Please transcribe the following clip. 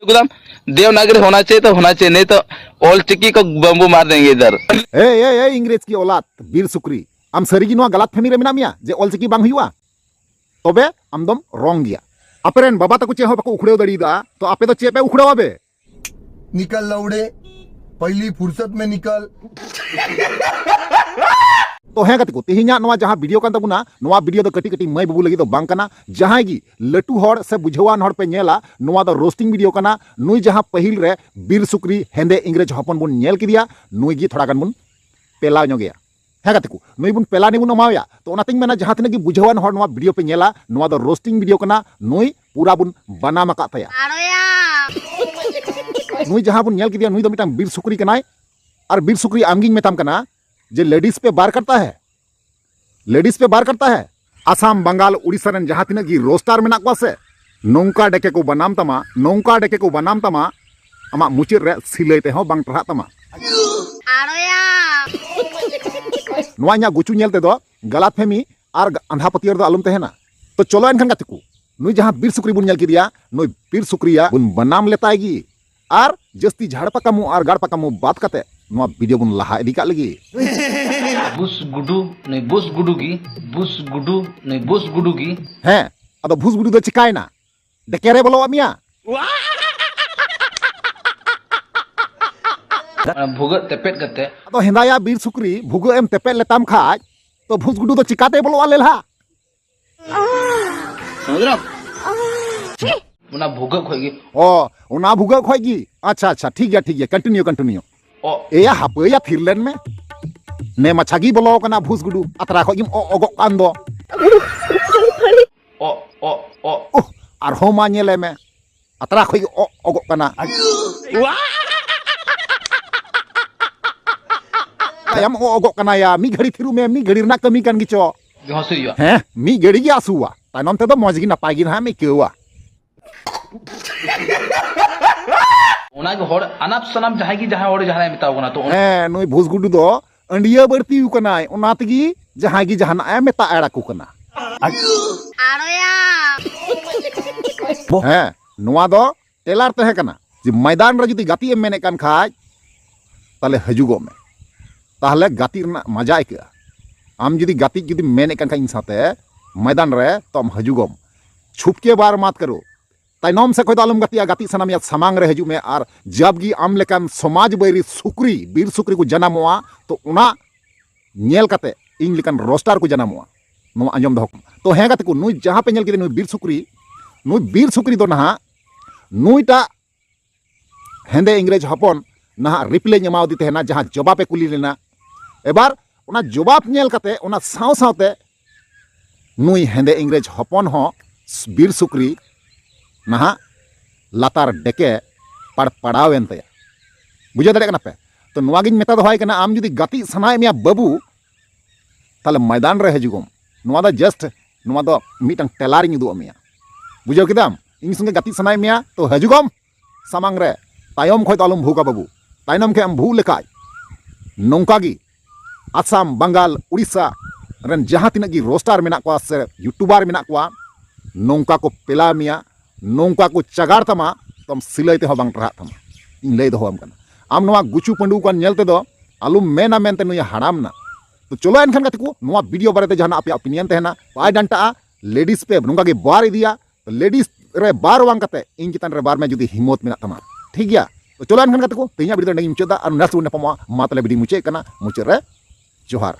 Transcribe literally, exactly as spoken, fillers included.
एकदम देवनागरी होना चाहिए तो होना चाहिए, नहीं तो ऑल चिकी को बम्बू मार देंगे इधर। ए, ए, ए, इंग्रेज की औलाद, ᱵᱤᱨ ᱥᱩᱠᱨᱤ, ᱟᱢ ᱥᱟᱹᱨᱤᱜᱮ ᱱᱚᱣᱟ ᱜᱟᱞᱟᱛ ᱯᱷᱮᱢᱤ ᱨᱮ ᱢᱮᱱᱟᱜ ᱢᱮᱭᱟ ᱡᱮ ᱚᱞ ᱪᱤᱠᱤ ᱵᱟᱝ ᱦᱩᱭᱩᱜᱼᱟ? ᱛᱚᱵᱮ ᱟᱢ ᱫᱚᱢ ᱨᱚᱝ ᱜᱮᱭᱟ᱾ ᱟᱯᱮ ᱨᱮᱱ ᱵᱟᱵᱟ ᱛᱟᱠᱚ ᱪᱮᱫ ᱦᱚᱸ ᱵᱟᱠᱚ ᱩᱠᱷᱲᱟᱹᱣ ᱫᱟᱲᱮᱭᱟᱫᱟ, ᱛᱚ ᱟᱯᱮ ᱫᱚ ᱪᱮᱫ ᱯᱮ ᱩᱠᱷᱲᱟᱹᱣᱟ ᱵᱮ? निकल लौड़े, पहली फुर्सत में निकल। ᱛᱚ ᱦᱮᱸ ᱜᱟᱛᱮ ᱠᱚ, ᱛᱮᱦᱮᱧᱟᱜ ᱱᱚᱣᱟ ᱡᱟᱦᱟᱸ ᱵᱷᱤᱰᱤᱭᱳ ᱠᱟᱱ ᱛᱟᱵᱚᱱᱟ, ᱱᱚᱣᱟ ᱵᱷᱤᱰᱤᱭᱳ ᱫᱚ ᱠᱟᱹᱴᱤᱡ ᱠᱟᱹᱴᱤᱡ ᱢᱟᱹᱭ ᱵᱟᱹᱵᱩ ᱞᱟᱹᱜᱤᱫ ᱫᱚ ᱵᱟᱝ ᱠᱟᱱᱟ᱾ ᱡᱟᱦᱟᱸᱭ ᱜᱮ ᱞᱟᱹᱴᱩ ᱦᱚᱲ ᱥᱮ ᱵᱩᱡᱷᱟᱹᱣᱟᱱ ᱦᱚᱲ ᱯᱮ ᱧᱮᱞᱟ, ᱱᱚᱣᱟ ᱫᱚ ᱨᱳᱥᱴᱤᱝ ᱵᱷᱤᱰᱤᱭᱳ ᱠᱟᱱᱟ᱾ ᱱᱩᱭ ᱡᱟᱦᱟᱸ ᱯᱟᱹᱦᱤᱞ ᱨᱮ ᱵᱤᱨ ᱥᱩᱠᱨᱤ ᱦᱮᱸᱫᱮ ᱤᱝᱨᱮᱡᱽ ᱦᱚᱯᱚᱱ ᱵᱚᱱ ᱧᱮᱞ ᱠᱮᱫᱮᱭᱟ, ᱱᱩᱭ ᱜᱮ ᱛᱷᱚᱲᱟ ᱜᱟᱱ ᱵᱚᱱ ᱯᱮᱞᱟᱣ ᱧᱚᱜᱮᱭᱟ᱾ ᱦᱮᱸ ᱜᱟᱛᱮ ᱠᱚ, ᱱᱩᱭ ᱵᱚᱱ ᱯᱮᱞᱟᱱᱤ ᱵᱚᱱ ᱮᱢᱟᱣᱟᱭᱟ᱾ ᱛᱚ ᱚᱱᱟᱛᱤᱧ ᱢᱮᱱᱟ, ᱡᱟᱦᱟᱸ ᱛᱤᱱᱟᱹᱜ ᱜᱮ ᱵᱩᱡᱷᱟᱹᱣᱟᱱ ᱦᱚᱲ ᱱᱚᱣᱟ ᱵᱷᱤᱰᱤᱭᱳ ᱯᱮ ᱧᱮᱞᱟ, ᱱᱚᱣᱟ ᱫᱚ ᱨᱳᱥᱴᱤᱝ ᱵᱷᱤᱰᱤᱭᱳ ᱠᱟᱱᱟ, ᱱᱩᱭ ᱯᱩᱨᱟ ᱵᱚᱱ ᱵᱟᱱᱟᱢ ᱟᱠᱟᱫ ᱛᱟᱭᱟ᱾ ᱟᱲᱚᱭᱟ᱾ ᱱᱩᱭ ᱡᱟᱦᱟᱸ ᱵᱚᱱ ᱧᱮᱞ ᱠᱮᱫᱮᱭᱟ, ᱱᱩᱭ ᱫᱚ ᱢᱤᱫᱴᱟᱝ ᱵᱤᱨ ᱥᱩᱠᱨᱤ ᱠᱟᱱᱟᱭ᱾ ᱟᱨ ᱵᱤᱨ ᱥᱩᱠᱨᱤ ᱟᱢᱜᱤᱧ ᱢᱮᱛᱟᱢ ᱠᱟᱱᱟ ᱡᱮ ᱞᱮᱰᱤᱥ ᱯᱮ ᱵᱟᱨ ᱠᱟᱴᱛᱟ ᱦᱮ, ᱞᱮᱰᱤᱥ ᱯᱮ ᱵᱟᱨ ᱠᱟᱴᱛᱟ ᱦᱮ᱾ ᱟᱥᱟᱢ, ᱵᱟᱝᱜᱟᱞ, ᱩᱲᱤᱥᱥᱟ ᱨᱮᱱ ᱡᱟᱦᱟᱸ ᱛᱤᱱᱟᱹᱜ ᱜᱮ ᱨᱳᱥᱴᱟᱨ ᱢᱮᱱᱟᱜ ᱠᱚᱣᱟ ᱥᱮ, ᱱᱚᱝᱠᱟ ᱰᱮᱠᱮ ᱠᱚ ᱵᱟᱱᱟᱢ ᱛᱟᱢᱟ, ᱱᱚᱝᱠᱟ ᱰᱮᱠᱮ ᱠᱚ ᱵᱟᱱᱟᱢ ᱛᱟᱢᱟ, ᱟᱢᱟᱜ ᱢᱩᱪᱟᱹᱫ ᱨᱮ ᱥᱤᱞᱟᱹᱭ ᱛᱮᱦᱚᱸ ᱵᱟᱝ ᱴᱟᱨᱦᱟᱜ ᱛᱟᱢᱟ᱾ ᱟᱲᱚᱭᱟ᱾ ᱱᱚᱣᱟ ᱤᱧᱟᱹᱜ ᱜᱩᱪᱩ ᱧᱮᱞ ᱛᱮᱫᱚ ᱜᱟᱞᱟᱛ ᱯᱷᱮᱢᱤ ᱟᱨ ᱟᱸᱫᱷᱟ ᱯᱟᱹᱛᱭᱟᱹᱣ ᱨᱮᱫᱚ ᱟᱞᱚᱢ ᱛᱟᱦᱮᱱᱟ᱾ ᱛᱚ ᱪᱚᱞᱚ ᱮᱱᱠᱷᱟᱱ ᱜᱟᱛᱮ ᱠᱚ, ᱱᱩᱭ ᱡᱟᱦᱟᱸ ᱵᱤᱨ ᱥᱩᱠᱨᱤ ᱵᱚᱱ ᱧᱮᱞ ᱠᱮᱫᱮᱭᱟ, ᱱᱩᱭ ᱵᱤᱨ ᱥᱩᱠᱨᱤᱭᱟ ᱵᱚᱱ ᱵᱟᱱᱟᱢ ᱞᱮᱛᱟᱭ ᱜᱮ᱾ ᱟᱨ ᱡᱟᱹᱥᱛᱤ ᱡᱷᱟᱲ ᱯᱟᱠᱟᱢᱚ ᱟᱨ ᱜᱟᱲ ᱯᱟᱠᱟᱢᱚ ᱵᱟᱫ ᱠᱟᱛᱮ ᱱᱚᱣᱟ ᱵᱷᱤᱰᱤᱭᱳ ᱵᱚᱱ ᱞᱟᱦᱟ ᱤᱫᱤ ᱠᱟᱜ ᱞᱮᱜᱮ᱾ ᱵᱩᱥ ᱜᱩᱰᱩ, ᱱᱩᱭ ᱵᱩᱥ ᱜᱩᱰᱩ ᱜᱮ, ᱵᱩᱥ ᱜᱩᱰᱩ, ᱱᱩᱭ ᱵᱩᱥ ᱜᱩᱰᱩ ᱜᱮ᱾ ᱦᱮᱸ, ᱟᱫᱚ ᱵᱷᱩᱥ ᱜᱩᱰᱩ ᱫᱚ ᱪᱤᱠᱟᱭᱮᱱᱟ? ᱰᱮᱠᱮ ᱨᱮ ᱵᱚᱞᱚᱣᱟᱜ ᱢᱮᱭᱟ? ᱚᱱᱟ ᱵᱷᱩᱜᱟᱹᱜ ᱛᱮᱯᱮᱫ ᱠᱟᱛᱮ᱾ ᱟᱫᱚ ᱦᱮᱸᱫᱟᱭᱟ ᱵᱤᱨ ᱥᱩᱠᱨᱤ, ᱵᱷᱩᱜᱟᱹᱜ ᱮᱢ ᱛᱮᱯᱮᱫ ᱞᱮᱛᱟᱢ ᱠᱷᱟᱡ, ᱛᱚ ᱵᱷᱩᱥ ᱜᱩᱰᱩ ᱫᱚ ᱪᱤᱠᱟᱛᱮᱭ ᱵᱚᱞᱚᱜᱼᱟ ᱞᱮᱞᱦᱟ? ᱚᱱᱟ ᱵᱷᱩᱜᱟᱹᱜ ᱠᱷᱚᱡ ᱜᱮ᱾ ᱚ, ᱚᱱᱟ ᱵᱷᱩᱜᱟᱹᱜ ᱠᱷᱚᱡ ᱜᱮ? ᱟᱪᱪᱷᱟ, ᱟᱪᱪᱷᱟ, ᱴᱷᱤᱠ ᱜᱮᱭᱟ, ᱴᱷᱤᱠ ᱜᱮᱭᱟ, continue, continue᱾ ᱚ᱾ ᱮᱭᱟ, ᱦᱟᱯᱟᱹᱭᱟ, ᱛᱷᱤᱨ ᱞᱮᱱ ᱢᱮ᱾ ᱱᱮ ᱢᱟᱪᱷᱟ ᱜᱮ ᱵᱚᱞᱚ ᱟᱠᱟᱱᱟ ᱵᱷᱩᱥ ᱜᱩᱰᱩ, ᱟᱛᱨᱟ ᱠᱷᱚᱡ ᱜᱮᱢ ᱚ-, ᱚᱜᱚᱜ ᱠᱟᱱ ᱫᱚ᱾ ᱚ, ᱚ, ᱚ᱾ ᱩᱦ, ᱟᱨᱦᱚᱸ ᱢᱟ ᱧᱮᱞᱮ ᱢᱮ, ᱟᱛᱨᱟ ᱠᱷᱚᱡ ᱜᱮ ᱚ-, ᱚᱜᱚᱜ ᱠᱟᱱᱟ᱾ ᱛᱟᱭᱚᱢ ᱚ-, ᱚᱜᱚᱜ ᱠᱟᱱᱟ ᱭᱟ, ᱢᱤᱫ ᱜᱷᱟᱹᱲᱤ ᱛᱷᱤᱨᱩᱜ ᱢᱮ, ᱢᱤᱫ ᱜᱷᱟᱹᱲᱤ ᱨᱮᱱᱟᱜ ᱠᱟᱹᱢᱤ ᱠᱟᱱ ᱜᱮᱪᱚ᱾ ᱵᱮᱦᱚᱥ ᱦᱩᱭᱩᱜᱼᱟ᱾ ᱦᱮᱸ, ᱢᱤᱫ ᱜᱷᱟᱹᱲᱤ ᱜᱮ ᱟᱹᱥᱩᱣᱟ, ᱛᱟᱭᱱᱚᱢ ᱛᱮᱫᱚ ᱢᱚᱡᱽ ᱜᱮ ᱱᱟᱯᱟᱭ ᱜᱮ ᱱᱟᱦᱟᱜ ᱮᱢ ᱟᱹᱭᱠᱟᱹᱣᱟ᱾ ᱚᱱᱟ ᱜᱮ ᱦᱚᱲ ᱟᱱᱟᱯ ᱥᱟᱱᱟᱯ ᱡᱟᱦᱟᱸᱭ ᱜᱮ ᱡᱟᱦᱟᱸᱭ ᱦᱚᱲ ᱡᱟᱦᱟᱱᱟᱜ ᱮ ᱢᱮᱛᱟᱣ ᱠᱟᱱᱟ ᱛᱚ ᱚᱱᱟ ᱦᱮᱸ, ᱱᱩᱭ ᱵᱷᱩᱥ ᱜᱩᱰᱩ ᱫᱚ ᱟᱹᱰᱤᱭᱟᱹ ᱵᱟᱹᱲᱛᱤ ᱠᱟᱱᱟᱭ, ᱚᱱᱟ ᱛᱮᱜᱮ ᱡᱟᱦᱟᱸᱭ ᱜᱮ ᱡᱟᱦᱟᱱᱟᱜ ᱮ ᱢᱮᱛᱟ ᱮᱲᱟ ᱠᱚ ᱠᱟᱱᱟ᱾ ᱟᱲᱚᱭᱟ᱾ ᱦᱮᱸ, ᱱᱚᱣᱟ ᱫᱚ ᱴᱮᱞᱟᱨ ᱛᱟᱦᱮᱸ ᱠᱟᱱᱟ ᱡᱮ ᱢᱚᱭᱫᱟᱱ ᱨᱮ ᱡᱩᱫᱤ ᱜᱟᱛᱮᱜ ᱮᱢ ᱢᱮᱱᱮᱫ ᱠᱟᱱ ᱠᱷᱟᱡ, ᱛᱟᱦᱞᱮ ᱦᱤᱡᱩᱜᱚᱜ ᱢᱮ, ᱛᱟᱦᱞᱮ ᱜᱟᱛᱮᱜ ᱨᱮᱱᱟᱜ ᱢᱟᱡᱟ ᱟᱹᱭᱠᱟᱹᱜᱼᱟ᱾ ᱟᱢ ᱡᱩᱫᱤ ᱜᱟᱛᱮᱜ ᱡᱩᱫᱤᱢ ᱢᱮᱱᱮᱫ ᱠᱟᱱ ᱠᱷᱟᱡ ᱤᱧ ᱥᱟᱶᱛᱮ ᱢᱚᱭᱫᱟᱱ ᱨᱮ, ᱛᱚ ᱟᱢ ᱦᱤᱡᱩᱜᱚᱜ ᱢᱮ᱾ ᱪᱷᱩᱯᱠᱮ ᱵᱟᱨ ᱢᱟᱛ ᱠᱟᱨᱳ, ᱛᱟᱭᱱᱚᱢ ᱥᱮᱫ ᱠᱷᱚᱱ ᱫᱚ ᱟᱞᱚᱢ ᱜᱟᱛᱮᱜᱼᱟ, ᱜᱟᱛᱮᱜ ᱥᱟᱱᱟ ᱢᱮᱭᱟ ᱥᱟᱢᱟᱝ ᱨᱮ ᱦᱤᱡᱩᱜ ᱢᱮ᱾ ᱟᱨ ᱡᱟᱵ ᱜᱮ ᱟᱢ ᱞᱮᱠᱟᱱ ᱥᱚᱢᱟᱡᱽ ᱵᱟᱹᱭᱨᱤ ᱥᱩᱠᱨᱤ, ᱵᱤᱨ ᱥᱩᱠᱨᱤ ᱠᱚ ᱡᱟᱱᱟᱢᱚᱜᱼᱟ, ᱛᱚ ᱚᱱᱟ ᱧᱮᱞ ᱠᱟᱛᱮ ᱤᱧ ᱞᱮᱠᱟᱱ ᱨᱳᱥᱴᱟᱨ ᱠᱚ ᱡᱟᱱᱟᱢᱚᱜᱼᱟ᱾ ᱱᱚᱣᱟ ᱟᱸᱡᱚᱢ ᱫᱚᱦᱚ ᱠᱟᱜ ᱢᱮ᱾ ᱛᱚ ᱦᱮᱸ ᱜᱟᱛᱮ ᱠᱚ, ᱱᱩᱭ ᱡᱟᱦᱟᱸ ᱯᱮ ᱧᱮᱞ ᱠᱮᱫᱮ, ᱱᱩᱭ ᱵᱤᱨ ᱥᱩᱠᱨᱤ, ᱱᱩᱭ ᱵᱤᱨ ᱥᱩᱠᱨᱤ ᱫᱚ ᱱᱟᱦᱟᱜ ᱱᱩᱭᱴᱟᱜ ᱦᱮᱸᱫᱮ ᱤᱝᱨᱮᱡᱽ ᱦᱚᱯᱚᱱ ᱱᱟᱦᱟᱜ ᱨᱤᱯᱞᱟᱭ ᱮᱢᱟᱣᱟᱫᱮ ᱛᱟᱦᱮᱱᱟ, ᱡᱟᱦᱟᱸ ᱡᱚᱵᱟᱵ ᱮ ᱠᱩᱞᱤ ᱞᱮᱱᱟ᱾ ᱮᱵᱟᱨ ᱚᱱᱟ ᱡᱚᱵᱟᱵ ᱧᱮᱞ ᱠᱟᱛᱮ, ᱚᱱᱟ ᱥᱟᱶ ᱥᱟᱶᱛᱮ ᱱᱩᱭ ᱦᱮᱸᱫᱮ ᱤᱝᱨᱮᱡᱽ ᱦᱚᱯᱚᱱ ᱦᱚᱸ ᱵᱤᱨ ᱥᱩᱠᱨᱤ ᱱᱟᱦᱟᱜ ᱞᱟᱛᱟᱨ ᱰᱮᱠᱮ ᱯᱟᱲᱯᱟᱲᱟᱣ ᱮᱱ ᱛᱟᱭᱟ᱾ ᱵᱩᱡᱷᱟᱹᱣ ᱫᱟᱲᱮᱭᱟᱜ ᱠᱟᱱᱟ ᱯᱮ? ᱛᱚ ᱱᱚᱣᱟ ᱜᱤᱧ ᱢᱮᱛᱟ ᱫᱚᱦᱚᱭ ᱠᱟᱱᱟ, ᱟᱢ ᱡᱩᱫᱤ ᱜᱟᱛᱮᱜ ᱥᱟᱱᱟᱭᱮᱫ ᱢᱮᱭᱟ ᱵᱟᱹᱵᱩ, ᱛᱟᱦᱞᱮ ᱢᱚᱭᱫᱟᱱ ᱨᱮ ᱦᱤᱡᱩᱜᱚᱢ᱾ ᱱᱚᱣᱟ ᱫᱚ just, ᱱᱚᱣᱟ ᱫᱚ ᱢᱤᱫᱴᱟᱝ ᱴᱮᱞᱟᱨ ᱤᱧ ᱩᱫᱩᱜ ᱟᱫ ᱢᱮᱭᱟ᱾ ᱵᱩᱡᱷᱟᱹᱣ ᱠᱮᱫᱟᱢ? ᱤᱧ ᱥᱚᱸᱜᱮ ᱜᱟᱛᱮᱜ ᱥᱟᱱᱟᱭᱮᱫ ᱢᱮᱭᱟ ᱛᱚ ᱦᱤᱡᱩᱜᱚᱢ ᱥᱟᱢᱟᱝ ᱨᱮ᱾ ᱛᱟᱭᱚᱢ ᱠᱷᱚᱡ ᱫᱚ ᱟᱞᱚᱢ ᱵᱷᱩᱜᱟ ᱵᱟᱹᱵᱩ᱾ ᱛᱟᱭᱱᱚᱢ ᱠᱷᱚᱡ ᱮᱢ ᱵᱷᱩᱜ ᱞᱮᱠᱷᱟᱡ, ᱱᱚᱝᱠᱟ ᱜᱮ ᱟᱥᱟᱢ, ᱵᱟᱝᱜᱟᱞ, ᱩᱲᱤᱥᱥᱟ ᱨᱮᱱ ᱡᱟᱦᱟᱸ ᱛᱤᱱᱟᱹᱜ ᱜᱮ ᱨᱳᱥᱴᱟᱨ ᱢᱮᱱᱟᱜ ᱠᱚᱣᱟ ᱥᱮ ᱭᱩᱴᱩᱵᱟᱨ ᱢᱮᱱᱟᱜ ᱠᱚᱣᱟ, ᱱᱚᱝᱠᱟ ᱠᱚ ᱯᱮᱞᱟ ᱢᱮᱭᱟ, ᱱᱚᱝᱠᱟ ᱠᱚ ᱪᱟᱜᱟᱲ ᱛᱟᱢᱟ, ᱛᱚᱢ ᱥᱤᱞᱟᱹᱭ ᱛᱮᱦᱚᱸ ᱵᱟᱝ ᱴᱟᱨᱦᱟᱜ ᱛᱟᱢᱟ᱾ ᱤᱧ ᱞᱟᱹᱭ ᱫᱚᱦᱚᱣᱟᱢ ᱠᱟᱱᱟ, ᱟᱢ ᱱᱚᱣᱟ ᱜᱩᱪᱩ ᱯᱟᱹᱰᱩ ᱠᱟᱱ ᱧᱮᱞ ᱛᱮᱫᱚ ᱟᱞᱚᱢ ᱢᱮᱱᱟ ᱢᱮᱱᱛᱮ ᱱᱩᱭ ᱦᱟᱲᱟᱢ ᱱᱟ᱾ ᱛᱚ ᱪᱚᱞᱚ ᱮᱱᱠᱷᱟᱱ ᱜᱟᱛᱮ ᱠᱚ, ᱱᱚᱣᱟ ᱵᱷᱤᱰᱤᱭᱳ ᱵᱟᱨᱮᱛᱮ ᱡᱟᱦᱟᱱᱟᱜ ᱟᱯᱮᱭᱟᱜ ᱚᱯᱤᱱᱤᱭᱚᱱ ᱛᱟᱦᱮᱱᱟ, ᱵᱟᱭ ᱰᱟᱱᱴᱟᱜᱼᱟ, ᱞᱮᱰᱤᱥ ᱯᱮ ᱱᱚᱝᱠᱟ ᱜᱮ ᱵᱟᱨ ᱤᱫᱤᱭᱟ᱾ ᱛᱚ ᱞᱮᱰᱤᱥ ᱨᱮ ᱵᱟᱨ ᱵᱟᱝ ᱠᱟᱛᱮ ᱤᱧ ᱪᱮᱛᱟᱱ ᱨᱮ ᱵᱟᱨ ᱢᱮ ᱡᱩᱫᱤ ᱦᱤᱢᱢᱚᱛ ᱢᱮᱱᱟᱜ ᱛᱟᱢᱟ, ᱴᱷᱤᱠ ᱜᱮᱭᱟ? ᱛᱚ ᱪᱚᱞᱚ ᱮᱱᱠᱷᱟᱱ ᱜᱟᱛᱮ ᱠᱚ, ᱛᱮᱦᱮᱧᱟᱜ ᱵᱷᱤᱰᱤᱭᱳ ᱫᱚ ᱱᱚᱸᱰᱮ ᱜᱤᱧ ᱢᱩᱪᱟᱹᱫ ᱫᱟ᱾ ᱟᱨ next ᱵᱚᱱ ᱧᱟᱯᱟᱢᱚᱜᱼᱟ᱾ ᱢᱟ ᱛᱟᱦᱞᱮ ᱵᱷᱤᱰᱤᱭᱳ ᱢᱩᱪᱟᱹᱫ ᱠᱟᱱᱟ, ᱢᱩᱪᱟᱹᱫ ᱨᱮ ᱡᱚᱦᱟᱨ᱾